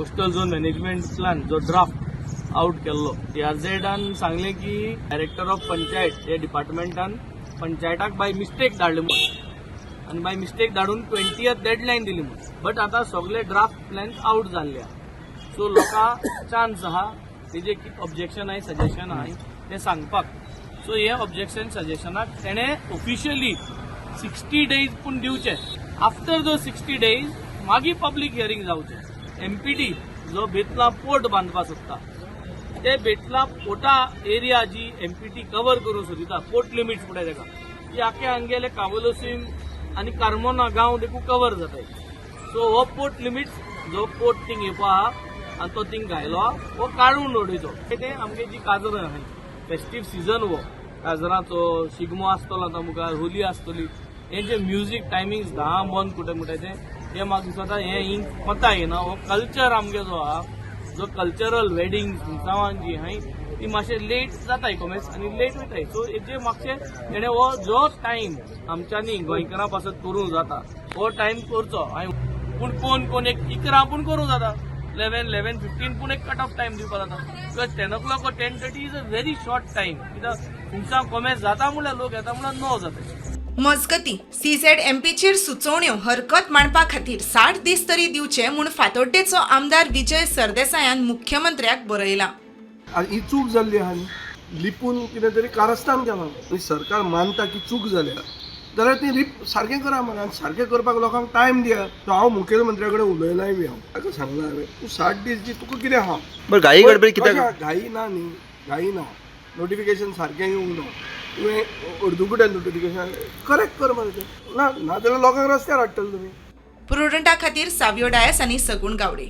Coastal zone management plan जो draft out केल्लो, डीआरझेडान सांगलें की डायरेक्टर ऑफ पंचायत हे डिपार्टमेंटान पंचायताक बाय मिस्टेक धाडले म्हूण आनी बाय मिस्टेक धाडून 20th deadline दिली म्हूण. बट आतां सगळे ड्राफ्ट प्लॅन आउट जाल्ले आहा. सो लोकांक चान्स आहा तेजे कितें ऑब्जेक्शन आहाय, सजेशन आहाय ते सांगपाक. सो हे ऑब्जेक्शन सजेशनाक तेणें ऑफिशियली 60 डेज पूण दिवचे. आफ्टर the 60 days मागीर पब्लीक हियरींग जावचें. एमपीटी जो बेतला पोर्ट बांदपाक सोदता, ते बेतला पोर्टा एरिया जी एमपीटी कवर करूंक सोदिता, पोर्ट लिमिट्स फुडें ताका ती आख्खे आमगेले कावलोसीम आनी कार्मोना गांव देखून कवर जाताय. सो हो पोर्ट लिमिट्स जो पोर्ट थिंग येवपा आहा आनी तो थिंग घायलो आहा, हो काडून उडयचो. ते आमगे जी काजरां आहाय, फेस्टीव सिजन, हो काजराचो शिगमो आसतलो, आतां मुखार होली आसतली, हे जे म्युजीक टायमिंग 10 बंद कुठे म्हणटाय ते, हे म्हाका दिसता हे हिंग कोता येना. हो कल्चर आमगे जो आहा, जो कल्चरल वेडिंग गांवान जी आहाय ती मातशें लेट जाताय कोमेस आनी लेट वयताय. सो हेजे मातशें तेणे हो जो टायम आमच्यांनी गोंयकारां पासत करूंक जाता हो टायम करचो. हांवें पूण कोण कोण एक 11 पूण करूंक जाता, 11, 11:15 पूण एक कट ऑफ टायम दिवपाक जाता, because 10 o'clock or 10:30 is a very short time, कित्याक खुमसां कोमेस जाता म्हणल्यार लोक येता म्हणल्यार 9 जाता. मजगती, सीझेडएमपीचेर सुचोवण्यो, हरकत मांडपा खातीर 60 दीस तरी दिवचे म्हूण फातोड्डेचो आमदार विजय सरदेसायान मुख्यमंत्र्याक बरयलां. आनी ही चूक जाल्ली आहा न्ही, लिपून कितें तरी कारस्थान केलां आनी सरकार मानता की चूक जाल्या जाल्यार ती रिप सारकें करा मरे. आनी सारकें करपाक लोकांक टायम दिया. सो हांव मुखेलमंत्र्या कडेन उलयलाय बी. हांव ताका सांगलां हांवें, तूं 60 दीस दी, तुका कितें आहा. बरं, घाई गडबड कित्याक? कशें घाई ना न्ही, घाई ना. नोटिफिकेशन सारकें येवंक ना. तुवें अर्दुकुटें नोटिफिकेशन करेक्ट कर मरे तें. ना नाजाल्यार लोकांक रस्त्यार हाडटले तुमी. प्रुडंटा खातीर सावियो डायस आनी सगुण गावडे.